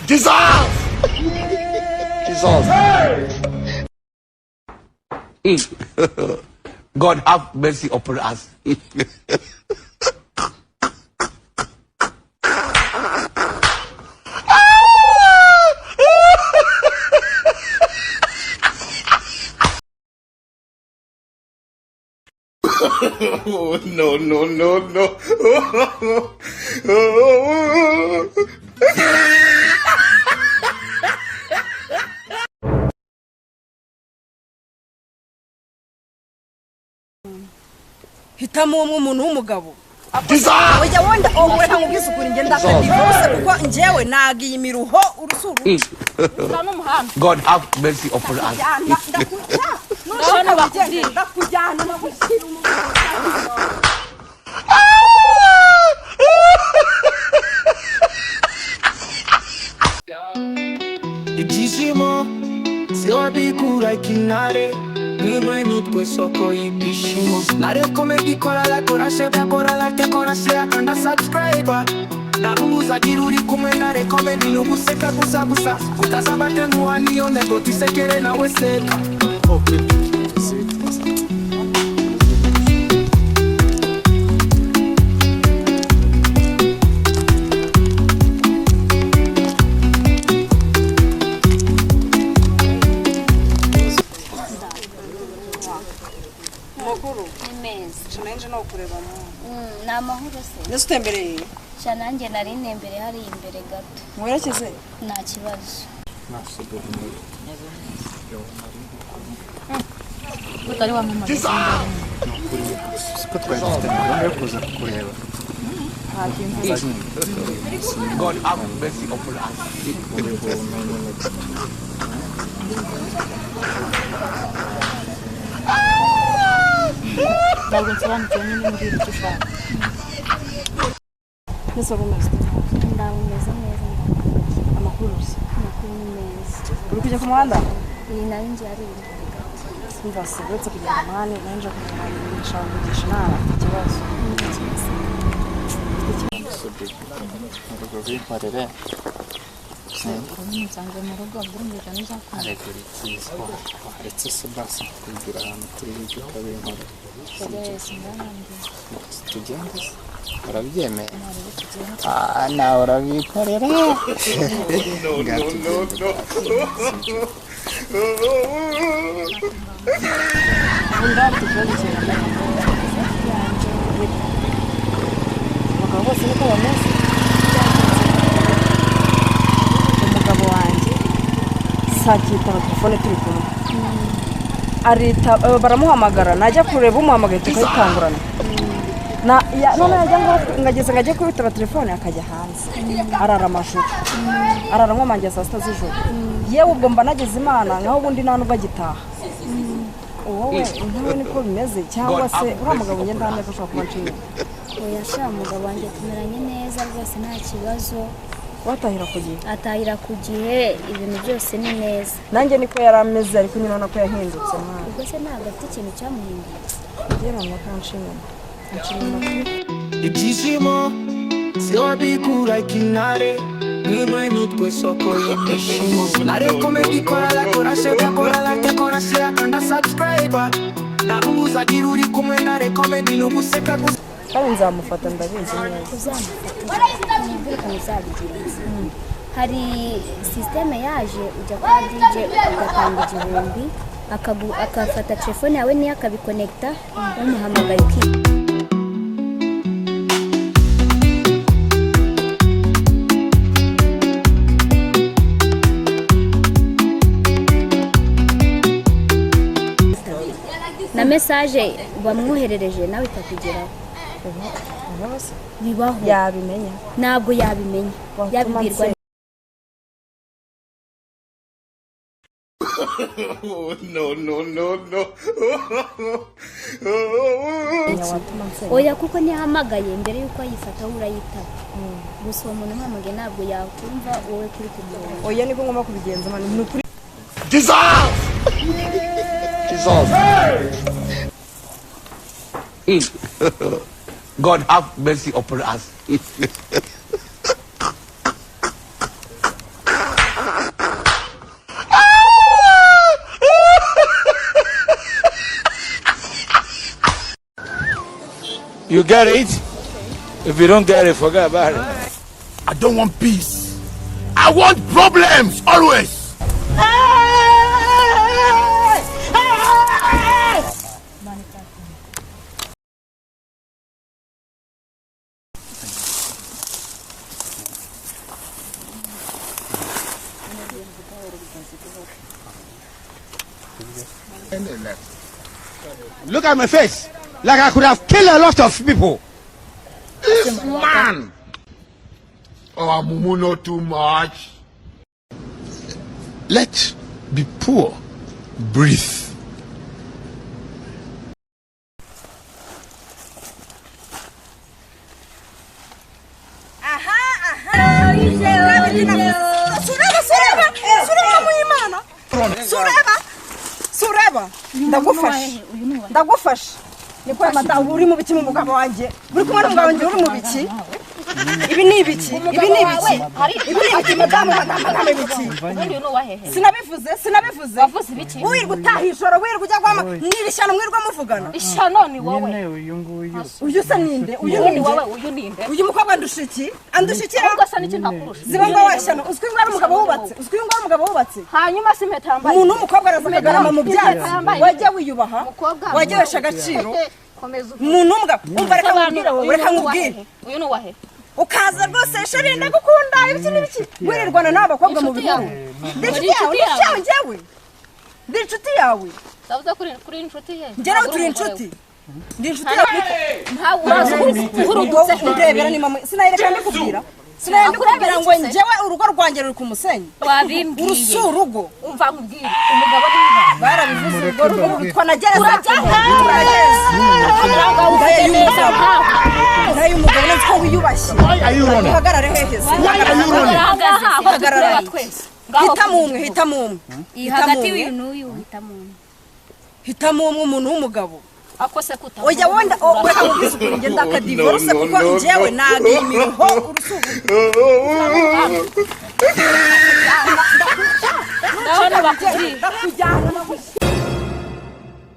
Jesus! Jesus! God have mercy upon us. Oh, no, no, no, no. Hitamo umwe, umuntu w'umugabo. Jesus! Oya, wenda wowe reka nkubwize ukuri, njye ndaka divorce kuko njyewe nagiye imiruho urusuru n'umuhanda. God have mercy upon us. Ndakujyana, ndakujyana, nushaka wigende, ndakujyana nagushyira umugabo. Ibyishimo siwabikura ikinare nimwe nutwe soko y'ibyishimo narekomeza ikora like, kora share, kora like, kora share, kanda subscribe. Naruzagira uri kumwe na recommend ni uguseka gusa gusa utazabatenguha niyo ntego tisekere nawe seka. Okay. Makuru? Ni meza. Nanjye no kureba mu Ni amahoro se? Nese utembereye? Sha, nanjye nari ntembereye hariya imbere gato. Mwerekeze. Nta kibazo. Jesus! Ko twari dufite gahunda yo kuza kukureba. God have mercy upon us. Uri bumenye. Ntabwo nsobanukiwe nyine, mbwira icyo ushaka. Nese wari umeze? Ndaho umeze neza. Amakuru se? Amakuru ni meza. Uri kujya ku muhanda? Iyi nayo njye hariya imbere gato. Umva se, uretse kugenda muhanda nanjye kugenda, nshaka kugisha inama, mfite ikibazo. Ngo binkorere. Nsanze mu rugo, birumvikana uzakunda. Ariko uri byiza waretse se basi kubwira ahantu turi bijye ukabinkorera. Tugende se, urabyemeye? Ah, nawe urabikorera. No, no, no, no. Ubundi afite ikibazo cyane. Abagabo bose niko bameze. Umugabo wanjye sakitaba telefone turi kumwe, arita baramuhamagara, najya kureba umuhamagaye tukayitangurana na none yajya ngo ngageze ngo ajye kubitaba telefone akajya hanze, arara amajoro, arara nkomangira saa 6 z'ijoro. Yewe, ubwo mba nageze Imana nkaho ubundi nta nubwo agitaha. Wowe nkawe niko bimeze cyangwa se uriya mugabo ngenda hamwe ko ashobora kuba nshinga? Oya sha, umugabo wanjye tumeranye neza rwose, nta kibazo. Watahira ku gihe? Atahira ku gihe, ibintu byose ni neza. Nanjye niko yari ameze, ariko nyine urabona ko yahindutse mwana. Ubwo se ntabwo afite ikintu cyamuhinduye? Yewe, ko anshinga, anshinga pe. Ibyishimo siwabikura ikinare nimwe nutwe soko y'ibyishimo narekomeza ikora like, kora share, kora like, kora share, kanda subscribe. Naruzagira uri kumwe na recommend ni uguseka gusa. Kandi nzamufata, ndabizi neza. Uzamufata, nibwira ukuntu uzabigenza. Hari système yaje, ujya kwa DJ ugatanga 1000, akafata telefone yawe niyo akabikonekita, umuhamagaye uki na message bamwoherereje nawe ikakugeraho. Bibaho se? Bibaho. Yabimenya? Ntabwo yabimenya. Watuma yabibwirwa nse- No, no, no, no. Watuma nsenya? Oya, kuko ntihamagaye mbere y'uko ayifata wowe urayitaba gusa. Uwo muntu uhamagaye ntabwo yakumva wowe kuri kumurongo. Oya, niko ngomba kubigenza man, ni ukuri. Jesus! Jesus! God have mercy upon us. You get it? If you don't get it, forget about it. I don't want peace. I want problems always. Look at my face. Like I could have killed a lot of people. This man. Oh, Mumu, not too much. Let the poor breathe. Sureba, sureba, sureba mu Imana, sureba, sureba, ndagufashe, ndagufashe. Niko madamu, uri mu biki mu mugabo wanjye? Uri kumwe n'umugabo wanjye, uri mu biki? Ibi ni ibiki? Ibi ni ibiki? Ibi ni ibiki, madamu? Madamu, madamu, ibiki? Ubundi uyu ni uwahehe? Sinabivuze, sinabivuze. Wavuze ibiki? Wirirwa utaha ijoro, wirirwa ujya guhama n'iri shyano mwirirwa muvugana. Ishyano ni wowe. Nyine uyu nguyu. Uyu se ninde? Uyu Uyu ni ninde? wowe, uyu ninde? Uyu mukobwa andusha iki? Andusha iki? Ahubwo asa n'iki ntakurusha? Ziba ngo washyano, uzwi ngo ari umugabo wubatse, uzwi ngo ari umugabo wubatse. Hanyuma si impeta yambaye? Umuntu w'umukobwa araza akagarama mu byatsi. Yambaye. Wajya wiyubaha. Mukobwa. Wajya wesha agaciro. Komeza uvuge. Umuntu w'umugabo, umva, reka nkubwire Sobanura, wowe, uyu reka ni nkubwire. uwahehe? Uyu ni uwahe? Ukaza rwose, chéri ndagukunda, ibiki n'ibiki, wirirwana n'abakobwa mu Inshuti bihuru. yawe. Ndi inshuti yawe? Ndi inshuti yawe njyewe? Ndi inshuti yawe? Ndavuze kuri inshuti ye. Njye nawe turi inshuti? Ndi inshuti yawe? Ntawe uraza uhurudutse. Undebera ni mama, sinayireka ndikubwira, sinayireka ndikubwira ngo njyewe urugo rwanjye ruri ku musenyi. Wabimbwiye. Uru si urugo. Umva nkubwire, umugabo ni ibanga. Barabivuze, urwo rugo rwitwa na gereza. Urajya Turageza. Uvuge neza nkawe. Nayo umugabo nzi ko wiyubashye. Why are you running? Uhagarare hehe se? Why are you running? Ahangaha aho Hagarara. tureba twese. Ngaho. Hitamo umwe, hitamo umwe. Iyi Hitamo hagati umwe. y'uyu n'uyu, uhitamo umwe. Hitamo umwe, umuntu w'umugabo. Ako se kuta. Oya, wenda reka nkubwize ukuri, njye ndaka divorce No, kuko no, njyewe no. naga iyi miruho urusubu. Ndabona bakubwiye. Ndakujyana.